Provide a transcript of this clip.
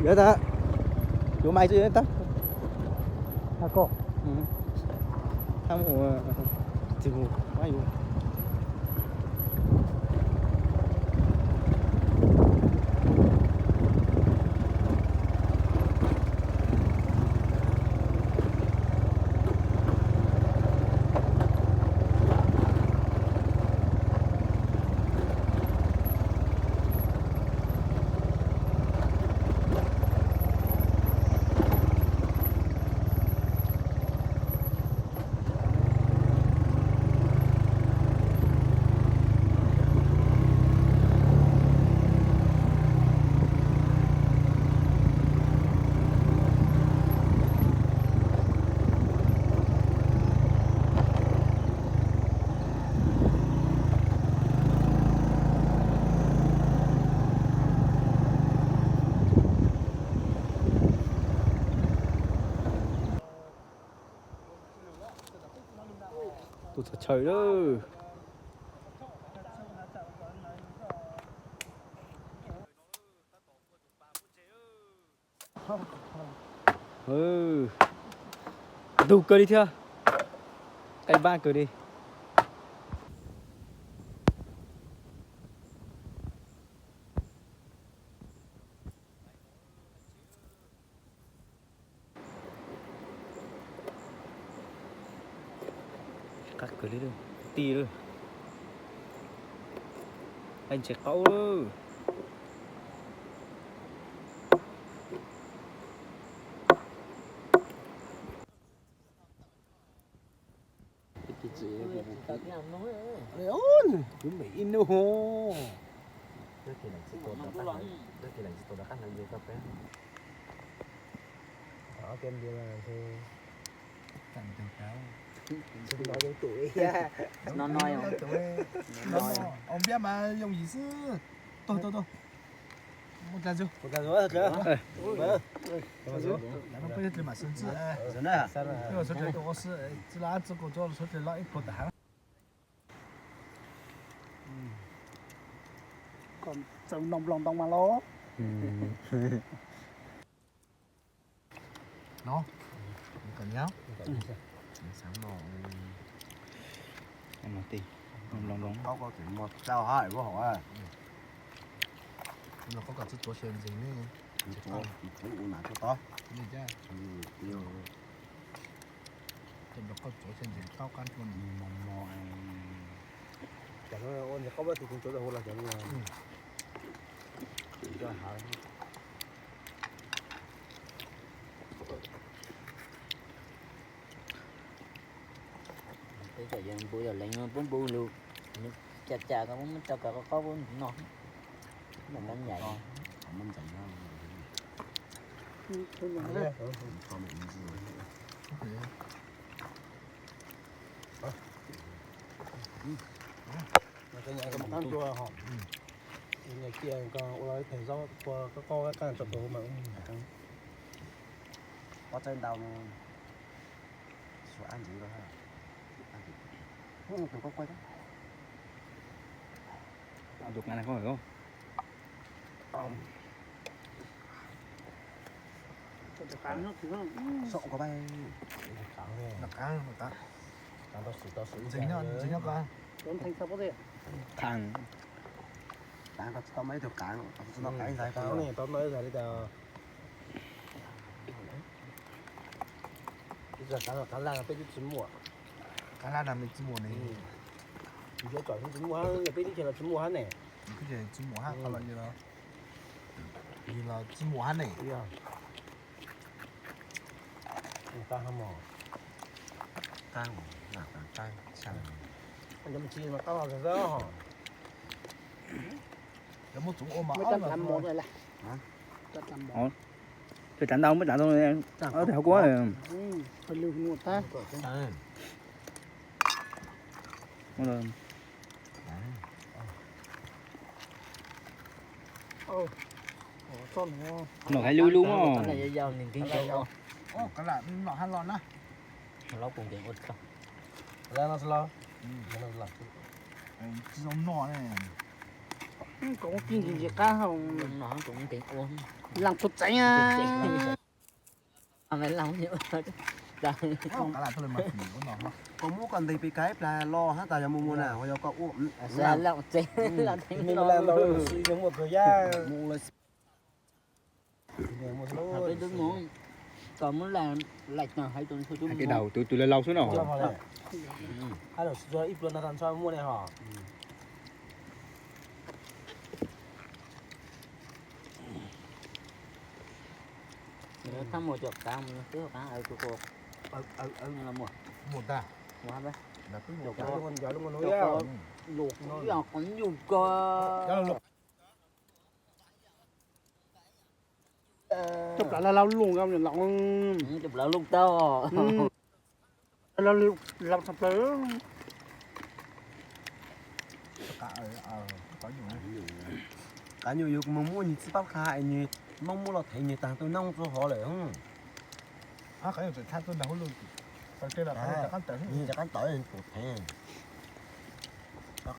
Yuav tag, yuav mais tso yuav tag. Thab mus, tsis mus, yuav. Tus txhawj tshawj lawm. Ntug kawg li thiab, qaib npab kawg li. Qab kawg li, ti lawm, qaib ntses qaub lawm. Ib nub, no no, ua npiab mas yooj yim xwb. Tuag tuag tuag. Mus dlej zus, mus dlej zus, mus dlej zus, peb yog dlej mam sawv ntxwj, peb sawv daws ua si, txij lawm txij kaum txog sawv dlej los ib puas tag heev. Kom txaus noj nploos ntoo mas los. No, kom nyob. Xav no, no ti, nploos ntoo. Qaub koj tseem muag tau hab ua hauv. Los koj kom txuav txuav xyaw ntses ne. Txuav ua nas txuav tod. Cov nrog koj txuav xyaw ntses qaub qab ntua no. Mos mos. Cov ua ntses qaub pab tus txuav hu los cov no. Peb cov yog npu yog leej pub npu lug, cas cas koj muab tso kawg qaub qaub no, muab nyaim. Mus qab ncua ho. Nyias cia ua los ib phem zaub tua qaub qaub qab tso kawg mas. Pob tsaib ntau no. Suav ab ntxiv los ha. Tus koj quaj thiab. Tus qab no koj hais. Soj koj pais. Qab tau sim tau sim. Qab tau tsis tau muaj ib tug qab, tau noj ib zag li tas. Ib zag qab, qab laj peb twb tsis muaj. Qab laj na peb tsis muaj ne. Yuav tsum tsis muaj, peb teb chaws los tsis muaj hab ne. Teb chaws tsis muaj hab, qhov los yog los tsis muaj hab ne. Qab hab mos. Qab, qab, qab, qab. Cov me ntsis mas qab los xwb hos. Cov muaj txuv ua mas ob los. Muaj txav ntau, muaj txav ntau, ob tug hauv kuab. Nom hais lub lub mog. Tsis zoo noj ne. Koj ua kib ntsis ntsis qab hau. Leej tug tseev a. Koj muab koj ntes pem kab ib plag los hab tas yog mus mus na, ho yog koj ua. Tus tus laus laus xwb no. Thaab muaj cov qav, twb qav, mus tag. Luj, luj, luj, luj, luj. Cov plaws laus laus, cov plaws luj tau. Laus laus tshaj plaws. Qav nyuj yug kuv mus muab nwg txij pab qha es nwg Moob muab los theev nwg taag tug noob rua hov lawm. Qav nyuj txawm tshaj tuaj nrag huv luj, rov qab tawm tuaj theev.